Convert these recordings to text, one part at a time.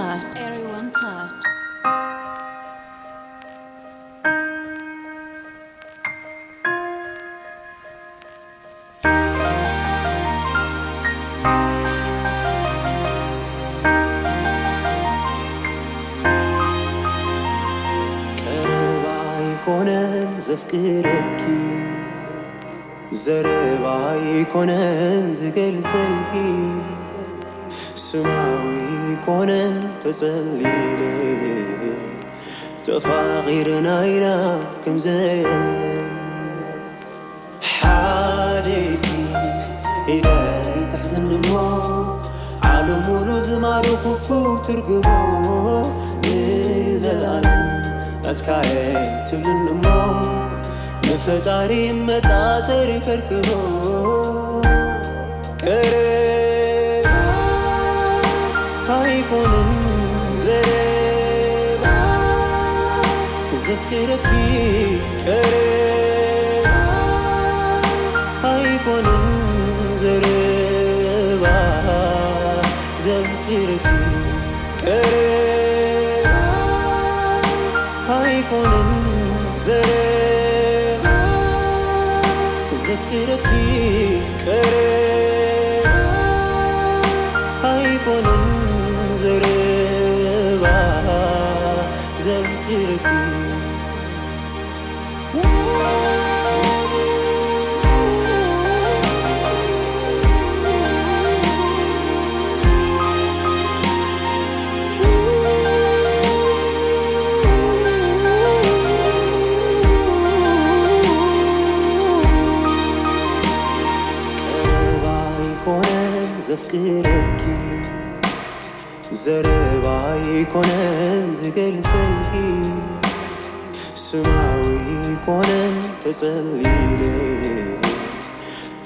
Touch. Everyone touch. ቀረባ ኣይኮነን ዘፍቅረኪ፣ ዘረባ ኣይኮነን ዝገልጸልኪ፣ ስማዊ ኣይኮነን ተጸሊለ፣ ተፋቒርና ኢና ከም ዘየለ። ሓደ ኢድኪ ኢደይ ትሕዝኒ እሞ፣ ዓለም ሙሉ ዝማረኹኩ ትርጉሞ፣ ንዘለኣለም ናትካየ ትብልኒ እሞ፣ ንፈጣሪ መጣጠሪ ከርክቦ። ቀረባ ኣይኮነን ዘረባ ዘፍቅረኪ፣ ቀረባ ኣይኮነን ዘረባ ዘፍቅረኪ፣ ቀረባ ኣይኮነን ዘረባ ዘፍቅረኪ፣ ቀረባ ኣይኮነን ዘረባ ዘፍቅረኪ። ቀረባ ኣይኮነን ዘፍቅረኪ፣ ዘረባ ኣይኮነን ዝገልጸልኪ፣ ስማዊ ኣይኮነን ተጸሊለ፣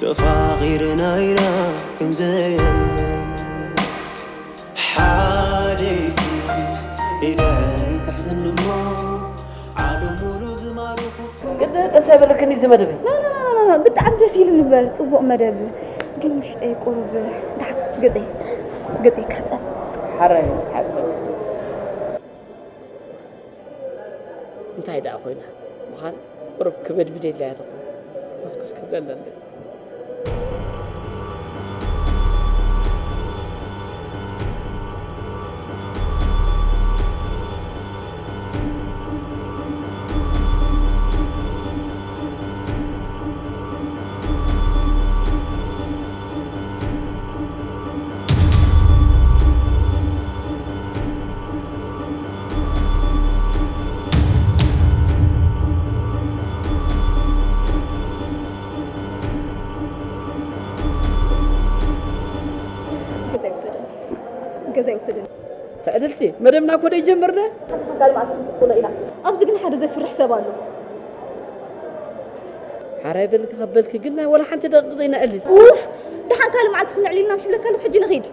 ተፋቒርና ኢና ከም ዘየለ። ሓደ ኢድኪ ኢደይ ትሕዝኒ እሞ፣ ዓለም ሙሉ ዝማረኹ። ቅድም ቀስ ኣይበለክን እዩ ዝመደበይ። ኖ ኖ ኖ ኖ፣ ብጣዕሚ ደስ ኢሉ ነበር፣ ጽቡቕ መደብ። ግን ውሽጠይ ቁሩብ፣ ደሓን ገጸይ፣ ገጸይ ክሕጸብ። ሓራይ ሓጸብ። እንታይ ደኣ ኮይና ምዃን ቁሩብ ክበድብድ የድልያ ትኾን። ፍኹስኩስ ክብለላ ኣለኒ። ገዛይ ውሰደኒ፣ ገዛይ ውሰደኒ። ትዕድልቲ፣ መደብና እኮ ደይጀመርና። ሓንቲ ሓንካል መዓልቲ ክንቅጽሎ ኢና። ኣብዚ ግን ሓደ ዘፍርሕ ሰብ ኣሎ። ሓራይ በልኪ ከበልኪ ግን ናይ ወላ ሓንቲ ደቂቕ ዘይነዕልል። ኡፍ! ደሓን ካልእ መዓልቲ ክነዕልልና ምሽ ብለካ ኣለኹ፣ ሕጂ ንኺድ።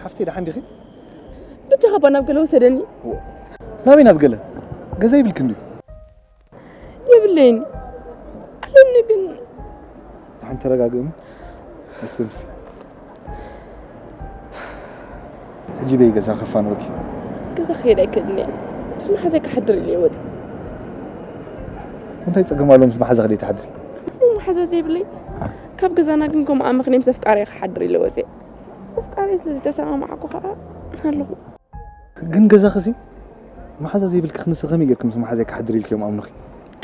ሓፍተይ ደሓን ዲኺ? ብቻ ካብ ናብ ገለ ወሰደኒ። ናበይ ናብ ገለ? ገዛ ይብልክ እንድዩ። የብለይን። ኣለኒ ግን። ደሓን ተረጋግእም። ኣስምሲ። ሕጂ በይ ገዛ ከፋንወኪ። ገዛ ክሄድ ኣይክእልን እየ። ምስ መሓዘይ ክሓድር ኢለ እየ ወፂ። እንታይ ጸገም ኣሎ ምስ መሓዛኺ ደይትሓድሪ? እሞ መሓዛ ዘይብለይ? ካብ ገዛና ግን ከምኡ ኣመኽንየ ምስ ኣፍቃሪየ ክሓድር ኢለ ወፂ። ምስ ኣፍቃሪየ ስለ ዝተሰማማዕኩ ከዓ ኣለኹ። ግን ገዛኺሲ መሓዛ ዘይብልኪ ክንሰ ከመይ ጌርኪ ምስ መሓዛይ ክሓድር ኢልኪ እዮም ኣምኑኺ?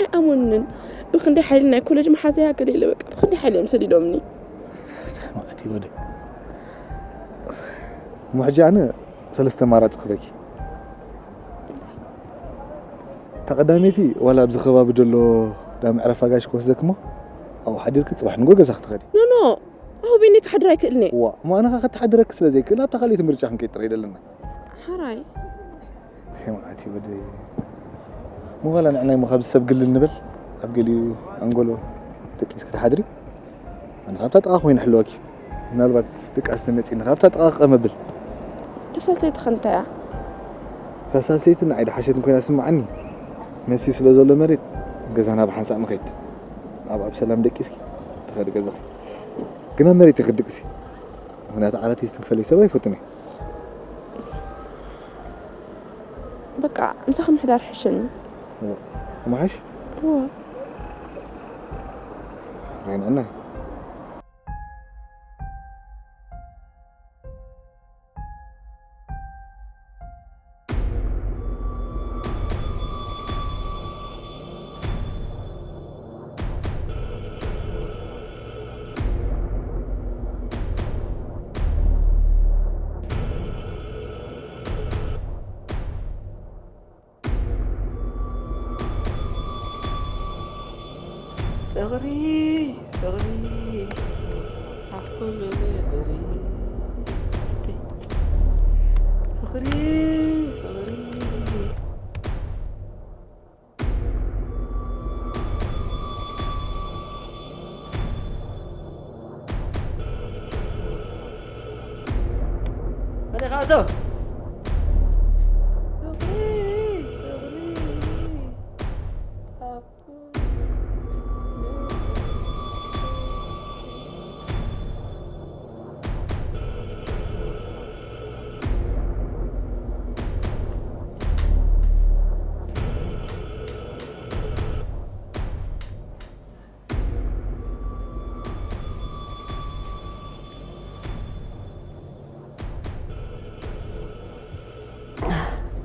ኣይኣመኑንን። ብኽንደይ ሓይሊ ናይ ኮለጅ መሓዛይ ኣገለ ኢለ በቃ ብኽንደይ ሓይሊ እዮም ሰዲዶምኒ። መዓት ይወደ። እሞ ሕጂ ኣነ ሰለስተ ኣማራጺ ክህበኪ። እታ ቀዳመይቲ ዋላ ኣብዚ ከባቢ ዘሎ ዳ መዕረፊ ኣጋይሽ ክወስደኪ እሞ ኣብኡ ሓዲርኪ ጽባሕ ንግሆ ገዛኺ ትኸዲ። ኖ፣ ኖ፣ ኣብኡ በይነይ ክሓድር ኣይክእልን እየ። እዋ፣ እሞ ኣነ ኸኣ ከተሓድረኪ ስለ ዘይክእል ኣብታ ካልኣይቲ ምርጫ ክንከይድ ጥራይ ደለና። ሓራይ። ሄማዓት ይወደይ። እሞ ዋላ ንዕናይ እሞ ካብዚ ሰብ ግልል ንበል፣ ኣብ ገሊኡ ኣንጎሎ ደቂስኪ ትሓድሪ። ኣነ ካብታ ጥቓ ኮይኑ ሕልወኪ። ምናልባት ደቂ ኣንስትዮ መጺእና ካብታ ጥቓ ክቐመብል። ተሳሰይቲ ኸ እንታይ እያ? ሳሳሰይትን ንዓይ ድሓሸትን ኮይና ስምዓኒ። መሲ ስለ ዘሎ መሬት ገዛና ብሓንሳእ ንኸይድ። ኣብኣ ብሰላም ደቂስኪ ትኸዲ ገዛኺ። ግን ኣብ መሬት ይኽድቅሲ። ምኽንያቱ ዓራት ይስትንክፈለይ ሰብ ኣይፈቱን እየ። በቃ ምሳኺ ምሕዳር ሕሸኒ። እወ። እመሓሽ? እወ። ራይናና። ፍቕሪ፣ ፍቕሪ፣ ኣብ ኩሉ ፍቕሪ። ፍቕሪ፣ ፍቕሪ። መን ኢኻ ኣቶ? ፍቕሪ፣ ፍቕሪ።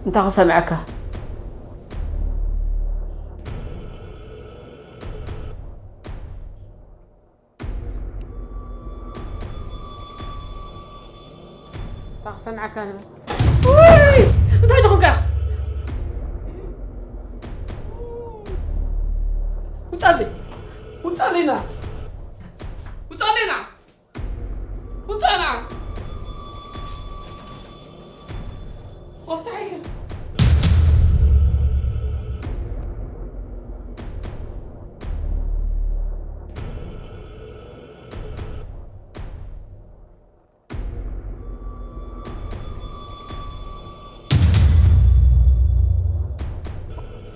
እንታይ ክሰምዐካ? እንታይ ክሰምዐካ ንብል? ውይ! እንታይ ደኹምካ ኢኻ? ውጻለይ! ውጻለይና! ውጻለይና! ውጻና! ወፍታሕከ!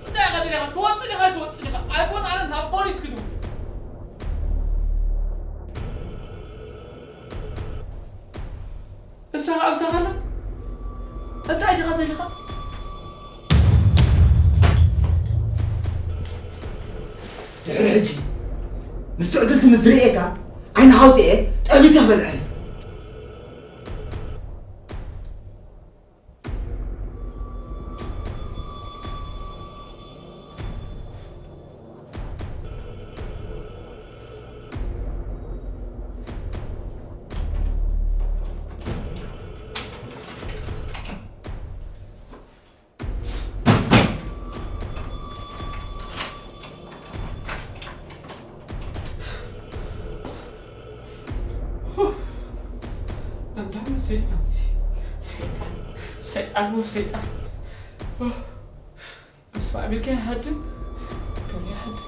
እንታይ ኢኻ ደሊኻ? ትወጽእ ዲኻ ኣይትወጽእ ዲኻ? ኣይኮን ኣነ ናብ ፖሊስ ክድውል። እሳ ከኣ ምሳኻ ኣላ? እንታይ ዲኻ ደሊኻ? ድሕሪ ሕጂ ምስ ትዕድልቲ ምስ ዝርእየካ ዓይንኻ ኣውጺኤ ጠቢሰ ክበልዐኒ። እንዳም ሰይጣን እዚ። ሰይጣን፣ ሰይጣን ነው ሰይጣን። በስመ አብ ኢልካ ይሃድን፣ ገለ ይሃድን።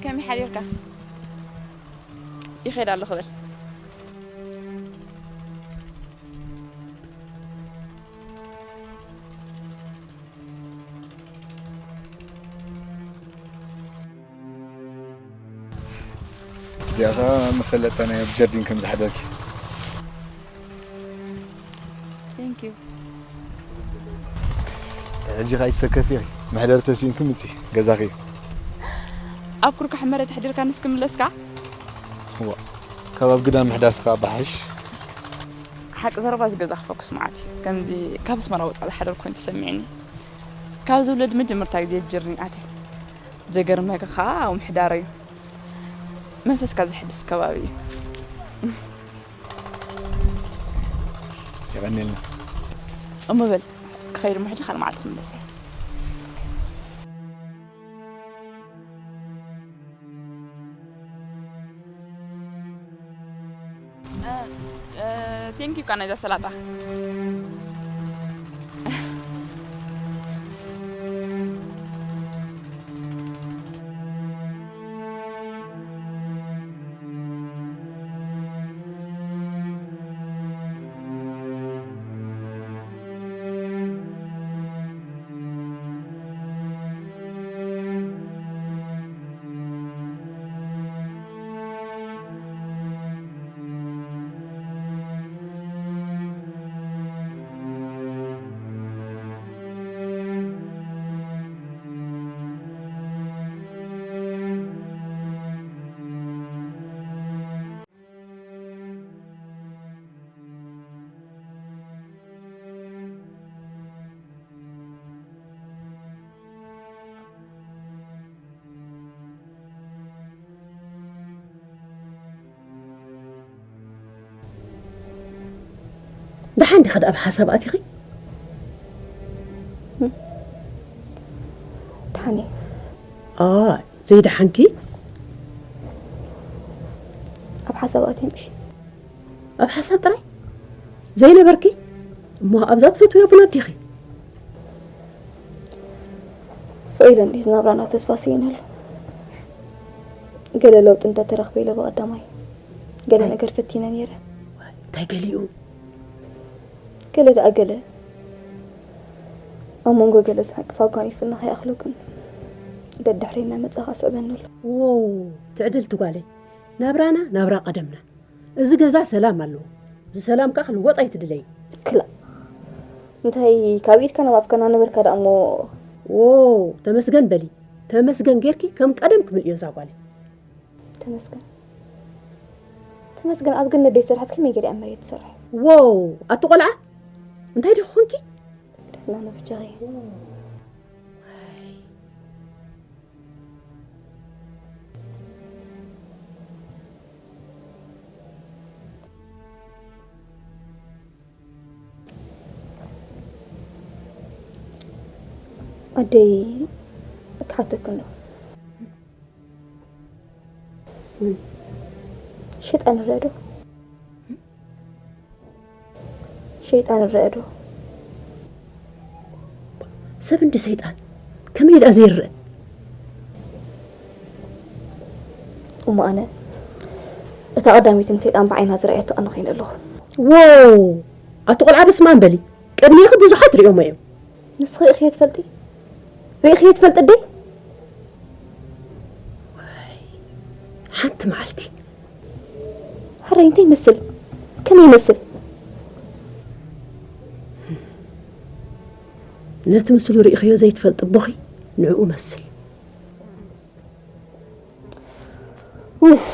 ከመይ ሓዲርካ? ይኸይድ ኣለኹ በል። እዚኣ ኸኣ መፈለጥታ ናይ ኣብ ጀርዲን ከም ዝሓደርኪ። Thank you። ሕጂ ኸኣ ይሰከፊ ኢኺ። መሕደሪ ተሲእንኪ ምጺ ገዛኺ። ኣብ ኩርካሕ መሬት ኣሕዲርካ ንስኪ ምለስካ? እዋ፣ ካብ ኣብ ግዳም ምሕዳርስ ኸኣ በሓይሽ። ሓቂ ዘረባ እዚ ገዛ ክፈኩስ መዓት እዩ። ከምዚ ካብ ኣስመራ ወጻእ ዝሓደርኩ ኮይኑ ተሰሚዕኒ። ካብ ዝውለድ መጀመርታ ግዜ ጀርዲን ኣትየ። ዘገርመካ ኸኣ ኣብ ምሕዳረይ እዩ። መንፈስካ ዘሕድስ ከባቢ እዩ። የቐንየልና። እሞ በል፣ ክኸይድ እሞ ሕጂ ካልእ መዓልቲ ክምለስ እየ። እ፣ እ፣ ቴንኪዩ እኳ ናይዛ ሰላጣ። ደሓን ዲኺ ደኣ ኣብ ሓሳብ ኣቲኺ? ደሓን እየ። ኣይ፣ ዘይደሓንኪ? ኣብ ሓሳብ ኣትየ እምበር። ኣብ ሓሳብ ጥራይ? ዘይነበርኪ? እሞ ኣብዛ ትፈትውያ ቡን ኣዲኺ? ስቕ ኢለ እንዲየ ዝናብራና ተስፋ ስኢነሉ። ገለ ለውጢ እንተተረኽበ ኢለ ብቐዳማይ ገለ ነገር ፈቲነ ነይረ። እንታይ ገሊኡ? ገለ ደኣ ገለ። ኣብ መንጎ ገለ ዝዓንቅፍ ኣጓኒፉና ከይኣኽሎ ግን ደድሕረይ እናመጻ ከኣ ስዕበኒ ኣሎ። ዎው፣ ትዕድልቲ ጓለይ። ናብራና ናብራ ቀደምና። እዚ ገዛ ሰላም ኣለዎ። እዚ ሰላም ከኣ ክልወጥ ኣይትድለይ። ክላእ። እንታይ ካብ ኢድካ ናብ ኣፍካ እናነበርካ ደኣ እሞ። ዎው፣ ተመስገን በሊ። ተመስገን ጌርኪ ከም ቀደም ክምልእዮ እዛ ጓለይ። ተመስገን። ተመስገን ኣብ ገነት ደይሰርሐት ከመይ ገይራ እያ ኣብ መሬት ትሰርሕ? ዎው፣ ኣቲ ቆልዓ። እንታይ ዲኺ ኮንኪ? ደህና ነው ብቻዬ። ኣደይ ክሓተኪ እንዶ። ሸይጣን ይረአ ዶ? ሸይጣን ይረአ ዶ? ሰብ እንዲ ሰይጣን ከመይ ኢሉ ዘይረአ? እሞ ኣነ እታ ቀዳመይቲ ንሰይጣን ብዓይና ዝረኣየቶ ኣነ ኮይነ ኣለኹ። ዎው! ኣቲ ቆልዓ በስማን በሊ። ቅድሜኺ ብዙሓት ሪኦሞ እዮም። ንስኺ ርኢኽዮ ትፈልጢ? ርኢኽዮ ትፈልጢ ኣደይ? ሓንቲ መዓልቲ። ሕራይ እንታይ ይመስል? ከመይ ይመስል? ነቲ ምስሉ ርኢኽዮ ዘይትፈልጢ ኣቦኺ ንዕኡ መስል። ኡፍ።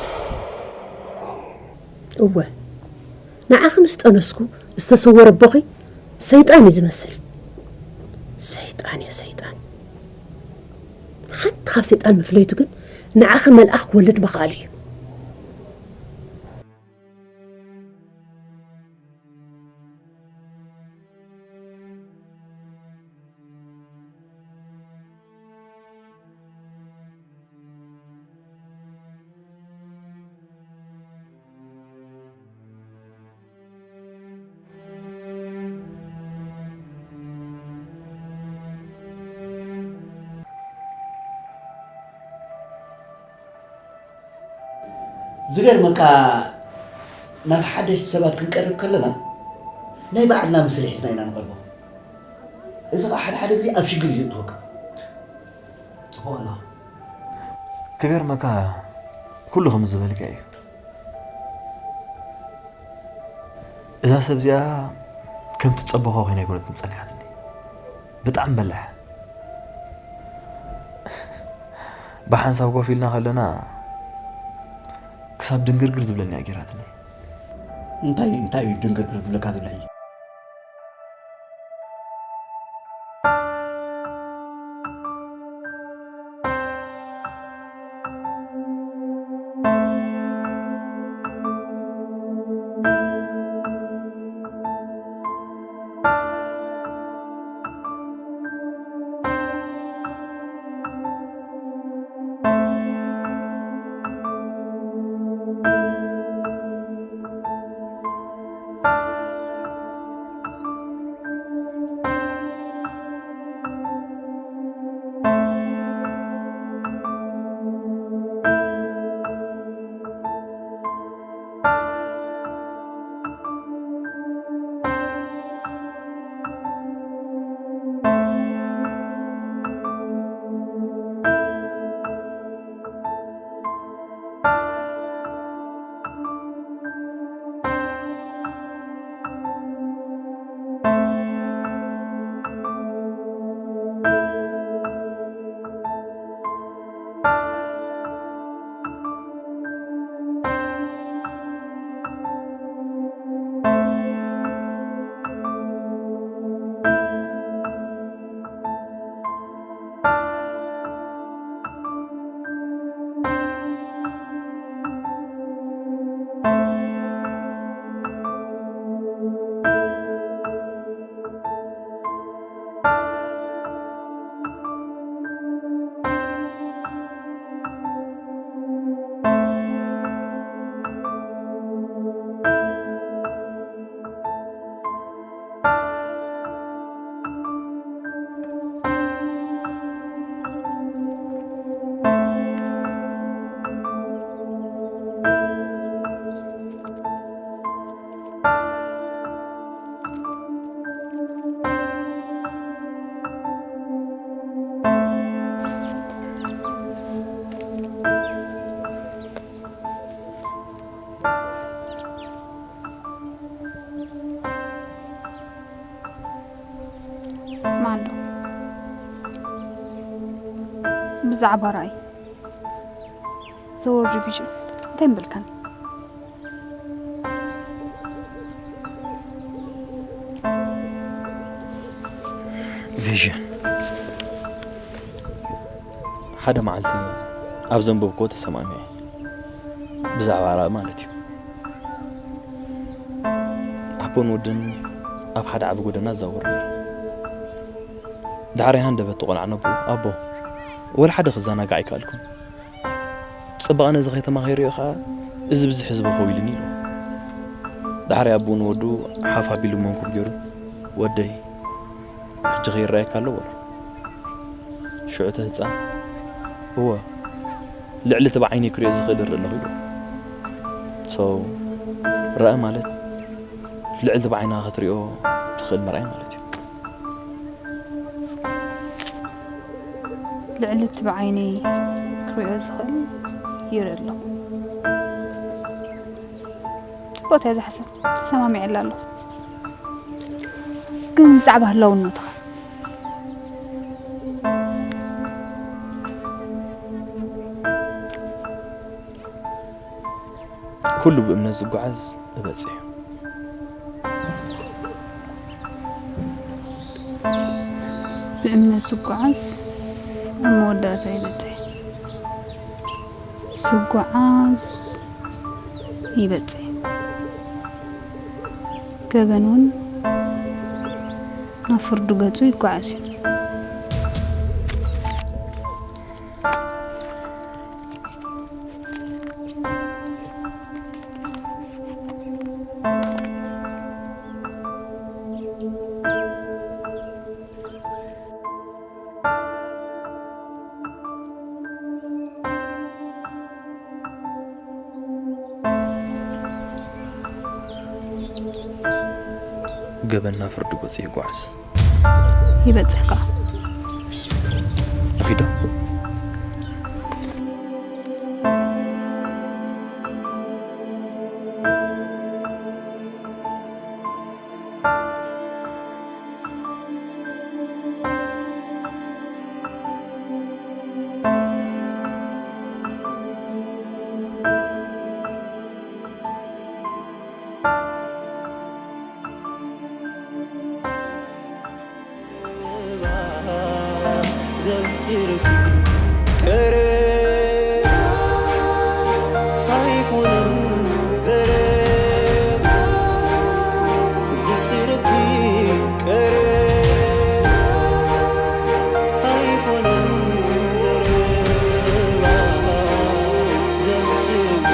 እወ፣ ንዓኺ ምስ ጠነስኩ ዝተሰወረ ኣቦኺ ሰይጣን እዩ ዝመስል። ሰይጣን እየ ሰይጣን። ሓንቲ ካብ ሰይጣን መፍለይቱ ግን ንዓኺ መልኣኽ ክወልድ ምኽኣሉ እዩ። ዝገርመካ፣ ናብ ሓደሽቲ ሰባት ክንቀርብ ከለና ናይ ባዕልና ምስሊ ሒዝና ኢና ንቐርቦም። እዚ ኸዓ ሓደ ሓደ ግዜ ኣብ ሽግር እዩ ዘእትወካ። ጽቡቕ ኣለኻ። ክገርመካ፣ ኩሉ ከም ዝበልካ እዩ። እዛ ሰብ እዚኣ ከም ትጸበኾ ኮይና ኣይኮነትን ጸኒሓትኒ። ብጣዕሚ በላሕ። ብሓንሳብ ኮፍ ኢልና ከለና ክሳብ ድንግርግር ዝብለኒ እያ ጌራትኒ። እንታይ እንታይ እዩ ድንግርግር ዝብለካ ዘሎ ሕጂ? ስማዕ እንዶ፣ ብዛዕባ ራእይ ዘወር ሪቪዥን እንታይ ምብልካኒ? ቪዥን ሓደ መዓልቲ ኣብ ዘንበብክዎ ተሰማሚዐ። ብዛዕባ ራእ ማለት እዩ። ኣቦን ወድን ኣብ ሓደ ዓቢ ጎደና ይዛወሩ ነይሮም። ዳሕራይ ሃንደበት እቲ ቆልዓ ነቦኡ፣ ኣቦ፣ ወላ ሓደ ክዘናጋዕ ኣይከኣልኩን። ጽባቐ ነዚ ከይተማኺሩዮ ኸኣ እዚ ብዝሒ ህዝቢ ከው ኢሉኒ ኢልዎ። ዳሕራይ ኣቦኡ ንወዱ ሓፍ ኣቢሉ መንኩብ ገይሩ፣ ወደይ፣ ሕጂ ከይረኣየካ ኣሎ በሎ። ሽዑ እቲ ህጻን፣ እወ፣ ልዕሊ እቲ ብዓይነይ ክሪኦ ዝኽእል እርኢ ኣለኹ ኢልዎ። So ራኢ ማለት ልዕሊ እቲ ብዓይንኻ ክትሪኦ ትኽእል ምርኣይ ማለት እዩ። ልዕሊ እቲ ብዓይነይ ክሪኦ ዝኽእል ይርኢ ኣለኹ። ጽቡቕቲ እያ እዛ ሓሳብ፣ ተሰማሚዐላ ኣለኹ። ግን ብዛዕባ ህላውነትኻ ኩሉ ብእምነት ዝጓዓዝ እበጽሕ እዩ። ብእምነት ዝጓዓዝ ኣብ መወዳእታ ይበጽሕ። ዝጓዓዝ ይበጽሕ። ገበን እውን ናብ ፍርዱ ገጹ ይጓዓዝ እዩ። ገበና ፍርዲ ገጹ ይጓዓዝ። ይበጽሕካ። ንኺዶ። ዘፍቅርኪ ቀረባ ኣይኮነን ዘረባ ዘፍቅርኪ ቀረባ ኣይኮነን ዘረባ ዘፍቅርኪ